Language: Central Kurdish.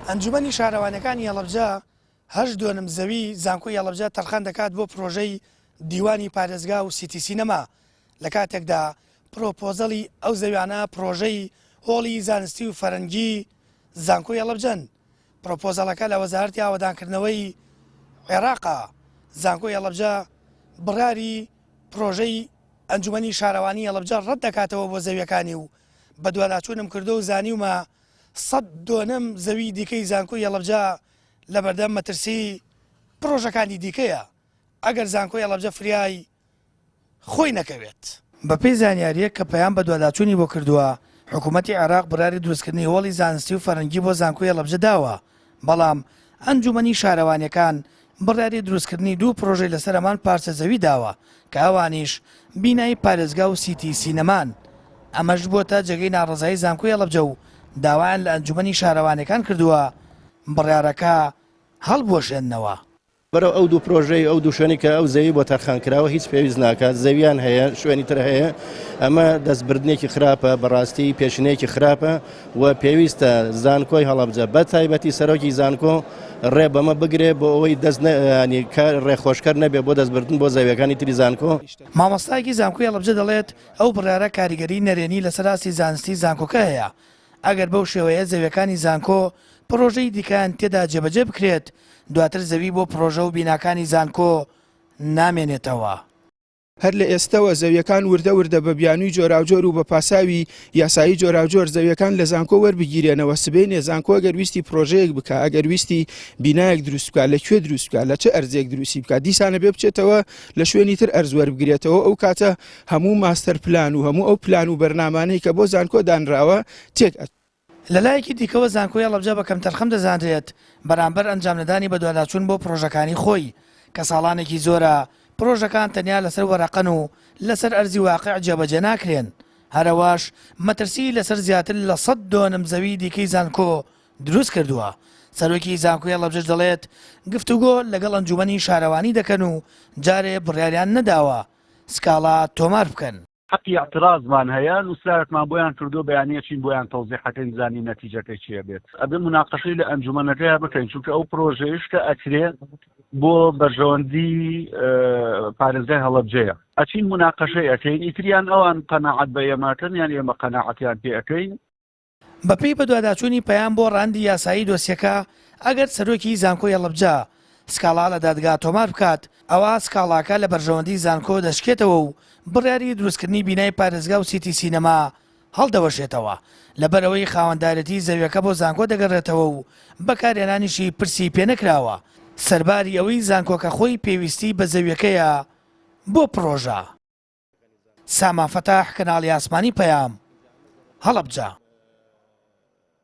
ئەنجومەنی شارەوانیەکانی هەڵەبجە هەشت دۆنم زەوی زانکۆی هەڵەبجە تەرخان دەکات بۆ پرۆژەی دیوانی پارێزگا و سیتی سینەما، لە کاتێکدا پرۆپۆزەڵی ئەو زەویانە پرۆژەی هۆڵی زانستی و فەرەنگی زانکۆی هەڵەبجەن. پرۆپۆزەڵەکە لە وەزارەتی ئاوەدانکردنەوەی عێراقە، زانکۆی هەڵەبجە بڕیاری پرۆژەی ئەنجومەنی شارەوانی هەڵەبجە ڕەت دەکاتەوە بۆ زەویەکانی و بەدواداچوونم کردووە و زانیومە سەد دۆنم زەوی دیکەی زانکۆی هەڵەبجە لەبەردەم مەترسی پڕۆژەکانی دیکەیە ئەگەر زانکۆی هەڵەبجە فریای خۆی نەکەوێت. بەپێی زانیارییەک کە پەیام بەدواداچوونی بۆ کردووە، حکوومەتی عێراق بڕیاری دروستکردنی هۆڵی زانستی و فەرەنگی بۆ زانکۆی هەڵەبجە داوە، بەڵام ئەنجوومەنی شارەوانییەکان بڕیاری دروستکردنی دوو پڕۆژەی لەسەر هەمان پارچە زەوی داوە کە ئەوانیش بینای پارێزگا و سیتی سینەمان. ئەمەش بووەتە جێگەی ناڕەزایی زانکۆی هەڵەبجە و داوایان لە ئەنجوومەنی شارەوانییەکان کردووە بڕیارەکە هەڵبوەشێننەوە. بەرەو ئەو دوو پرۆژەی ئەو دوو شوێنی کە ئەو زەوی بۆ تەرخان کراوە هیچ پێویست ناکات زەویان هەیە شوێنی تر هەیە ئەمە دەستبردنێکی خراپە بەڕاستی پێشینەیەکی خراپە و پێویستە زانکۆی هەڵەبجە بە تایبەتی سەرۆکی زانکۆ ڕێ بەمە بگرێ بۆ ئەوەی دەست ینی کار ڕێخۆشکەر نەبێ بۆ دەستبردن بۆ زەویەکانی تری زانکۆ. مامۆستایەکی زانکۆی هەڵەبجە دەڵێت، ئەو بڕیارە کاریگەری نەرێنی لەسەر ئاستی زانستی زانکۆکە هەیە، ئەگەر بەو شێوەیە زەویەکانی زانکۆ پڕۆژەی دیکەیان تێدا جێبەجێ بکرێت، دواتر زەوی بۆ پڕۆژە و بیناکانی زانکۆ نامێنێتەوە. هەر لە ئێستەوە زەویەکان وردە وردە بە بیانووی جۆراوجۆر و بە پاساوی یاسایی جۆراوجۆر زەویەکان لە زانکۆ وەربگیرێنەوە، سبەینێ زانکۆ ئەگەر ویستی پرۆژەیەک بکا، ئەگەر ویستی بینایەک دروست بکا، لە کوێ دروست بکا، لە چ ئەرزێک دروستی بکا، دیسان ئەبێ بچێتەوە لە شوێنی تر ئەرز وەربگرێتەوە، ئەو کاتە هەموو ماستەر پلان و هەموو ئەو پلان و بەرنامانەی کە بۆ زانکۆ دانراوە تێک ئەچێت. لەلایەکی دیکەوە زانکۆی هەڵەبجە بە کەمتەرخەم دەزانرێت بەرامبەر ئەنجامنەدانی بەدواداچوون بۆ پڕۆژەکانی خۆی، کە ساڵانێکی زۆرە پڕۆژەکان تەنیا لەسەر وەرەقەن و لەسەر ئەرزی واقع جێبەجێ ناکرێن، هەرەوەش مەترسیی لەسەر زیاتر لە سەد دۆنم زەوی دیکەی زانکۆ دروستکردووە. سەرۆکی زانکۆی هەڵەبجەش دەڵێت، گفتوگۆ لەگەڵ ئەنجوومەنی شارەوانی دەکەن و جارێ بڕیاریان نەداوە سکاڵا تۆمار بکەن. حەقی ئیعترازمان هەیە، نووسراوێکمان بۆیان کردووە، بەیانی ئەچین بۆیان تەوزیح ئەکەین بزانین نەتیجەکەی چی ئەبێت. ئەبێ موناقەشەی لە ئەنجومەنەکەیا بکەین، چونکە ئەو پرۆژەیەش کە ئەکرێ بۆ بەرژەوەندی پارێزگای هەڵەبجەیە. ئەچین موناقەشەی ئەکەین، ئیتر یان ئەوان قەناعەت بە ئێمە ئەکەن یان ئێمە قەناعەتیان پێ ئەکەین. بەپێی بەدواداچوونی پەیام بۆ ڕەهەندی یاسایی دۆسیەکە، ئەگەر سەرۆکی زانکۆی هەڵەبجە سکاڵا لە دادگا تۆمار بکات، ئەوا سکاڵاکە لە بەرژەوەندی زانکۆ دەشکێتەوە و بڕیاری دروستکردنی بینای پارێزگا و سیتی سینەما هەڵدەوەشێتەوە، لەبەرئەوەی خاوەندارێتی زەویەکە بۆ زانکۆ دەگەڕێتەوە و بەکارهێنانیشی پرسی پێنەکراوە، سەرباری ئەوەی زانکۆکە خۆی پێویستی بە زەویەکەیە بۆ پڕۆژە. سامان فەتاح، کەناڵی ئاسمانی پەیام، هەڵەبجە.